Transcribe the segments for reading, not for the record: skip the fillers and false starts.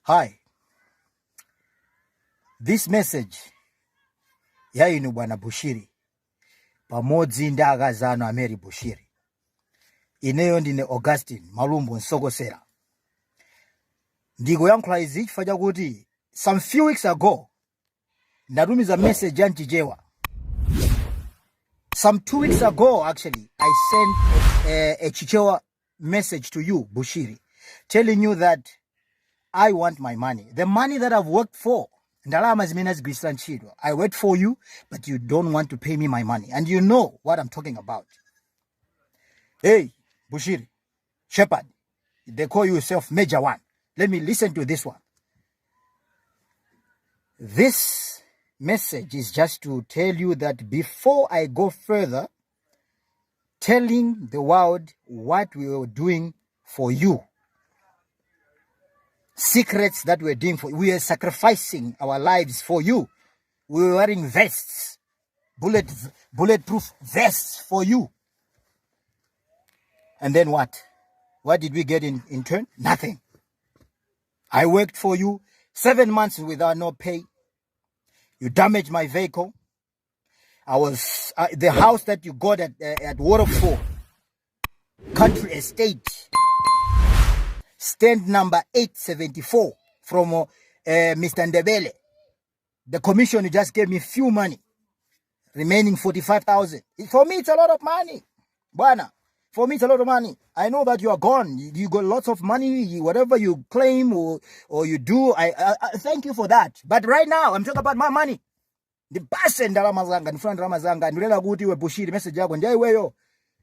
Hi, this message ya inu bwana Bushiri pamodzi ndi akazi anu a Mary Bushiri. Ineyo ndine Augustine Malumbo Nsokosera. Ndikuyankhula izi chifukwa chakuti some few weeks ago ndatumiza message ya mchichewa. Some 2 weeks ago, actually, I sent a Chichewa message to you, Bushiri, telling you that I want my money. The money that I've worked for. Ndalama zimene ndazigwiritsa ntchito. I worked for you, but you don't want to pay me my money. And you know what I'm talking about. Hey, Bushiri, Shepherd, they call yourself Major One. Let me listen to this one. This message is just to tell you that before I go further, telling the world what we were doing for you, secrets that we're doing for you. We are sacrificing our lives for you. We were wearing vests, bulletproof vests for you. And then what? What did we get in turn? Nothing. I worked for you 7 months without no pay. You damaged my vehicle. I was the house that you got at Waterfall Country Estate, stand number 874 from Mr. Ndebele. The commission just gave me few money, remaining 45,000. For me, it's a lot of money. Bwana, for me, it's a lot of money. I know that you are gone. You got lots of money, whatever you claim or you do. I thank you for that. But right now, I'm talking about my money. Ndipase ndalama zanga, ndifuna ndalama zanga. Ndilera kuti iwe Bushiri, message yako ndi iweyo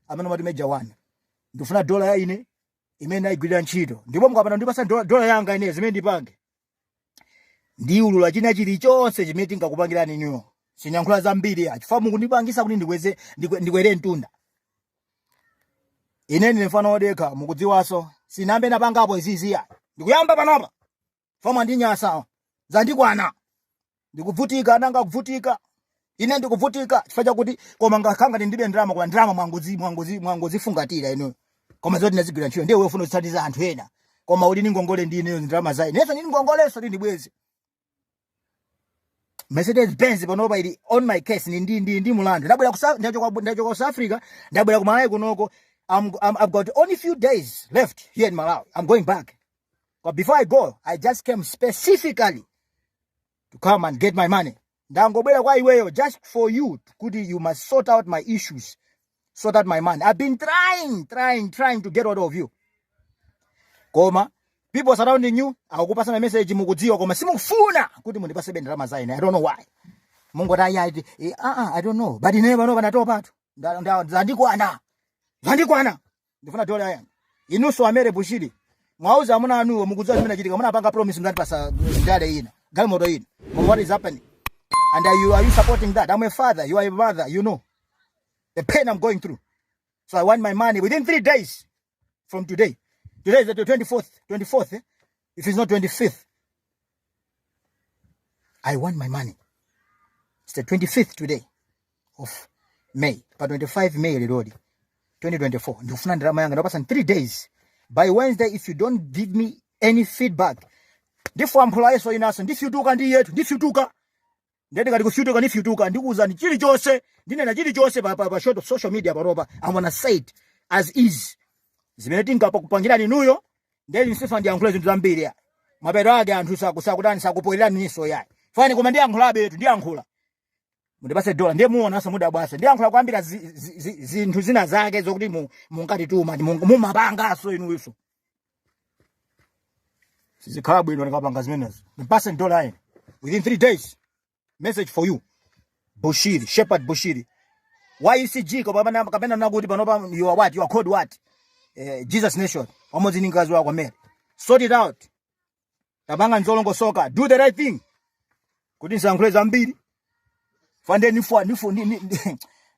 amene umati Major One. Ndifuna dola ya ine imene ndayigwirira ntchito, ndipo mukapanda ndipasa dola yanga ine, zimene ndipange, ndiulula china chilichonse chimene tingakupangirani inuyo. Sinyankhula zambiri ya chifukwa mukundipangisa kuti ndikweze ndikwere mtunda. Ine ndine mfano wodekha, mukudziwaso sinambe napangapo iziziya. Ndikuyamba panopa foma ndinyasa, zandikwana. Ndikuvutika nanga kuvutika, ine ndikuvutika chifukwa chakuti koma ngakhanga ndilibe ndalama, koma ndalama mwangozifungatira ino, koma zoti ndazigwira ntchito. Ndiye ufuna kuthandiza anthu ena, koma uli ndi ngongole ndi ineyo, ndalama za ine. Ndini ngongoleso ndi ndibweze. Mercedes Benz panopa ili on my case, ni ndi mulandu. Ndabwera ku ndachoka ku South Africa, ndabwera ku Malawi kunoko. I've got only few days left here in Malawi. I'm going back, but before I go, I just came specifically to come and get my money. Ndangobwera kwa iweyo just for you kuti you must sort out my issues, sort out my money. I've been trying, trying, trying to get out of you, koma people surrounding you akukupasana message, mukudziwa, koma simukufuna kuti mundipasebe ndalama za ine. I don't know why. Mungoti ayi, I don't know, but ine pano panatopatu, zandikwana, zandikwana. Ndifuna dola yanga. Inunso a Mary Bushiri, mwauza amuna anuwo, mukudziwa chimene chitika. Munapanga promise muzandipasa ndale ina, galimoto ina, koma what is happening? And are you supporting that? I'm a father, you are a mother. You know the pain I'm going through. So I want my money within 3 days from today. Today is the 24th, 24th, eh? If it's not 25th, I want my money. It's the 25th today of May. Pa 25 May leroli 2024, ndikufuna ndalama yanga. Ndapasa 3 days. By Wednesday, if you don't give me any feedback, ndifwamphula yeso inaso, ndifyutuka ndi yetu, ndifyutuka. Ndeti ngati kufyutuka, ndifyutuka, ndikuwuzani chilichonse, ndinena chilichonse pa short social media panopa. I'm gonna say it as is, zimene tingapa kupangirani inuyo. Ndeti nsifa ndiyankhule zinthu zambiri ya mapeto ake anthu sakutani, sakupolerani niso yayi fani, koma ndiyankhulabe tu, ndiyankhula. Mundipase dola, ndiye muonanso mudabwasa. Ndiyankhula kwambira zinthu zina zake zokuti munkatituma, mumapangaso inuyo, sizikhala bwino ndikapanga zimenezo. Ndipase dola ine within 3 days. Message for you, Bushiri, Shepherd Bushiri, YCG, kapena kapena nakuti panopa you are what you are called, what, Jesus Nation, pamodzi ndi mkazi wako Mary. Sort it out. Tapanga nzolongosoka, do the right thing kuti ndisayankhule zambiri. Fande nifu nifu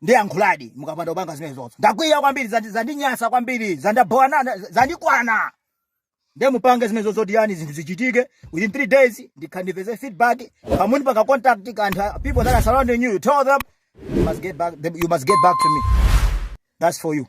ndiyankhuladi mukapanda kupanga zimene zonse. Ndakwiya kwambiri, zandinyasa kwambiri, zandabowana, zandikwana. Ndiye mupange zimene zozoti yani zinthu zichitike within 3 days. Ndikhandipeze feedback pamuni paka contact kanthu, people that are surrounding you, you tell them you must get back to me. That's for you.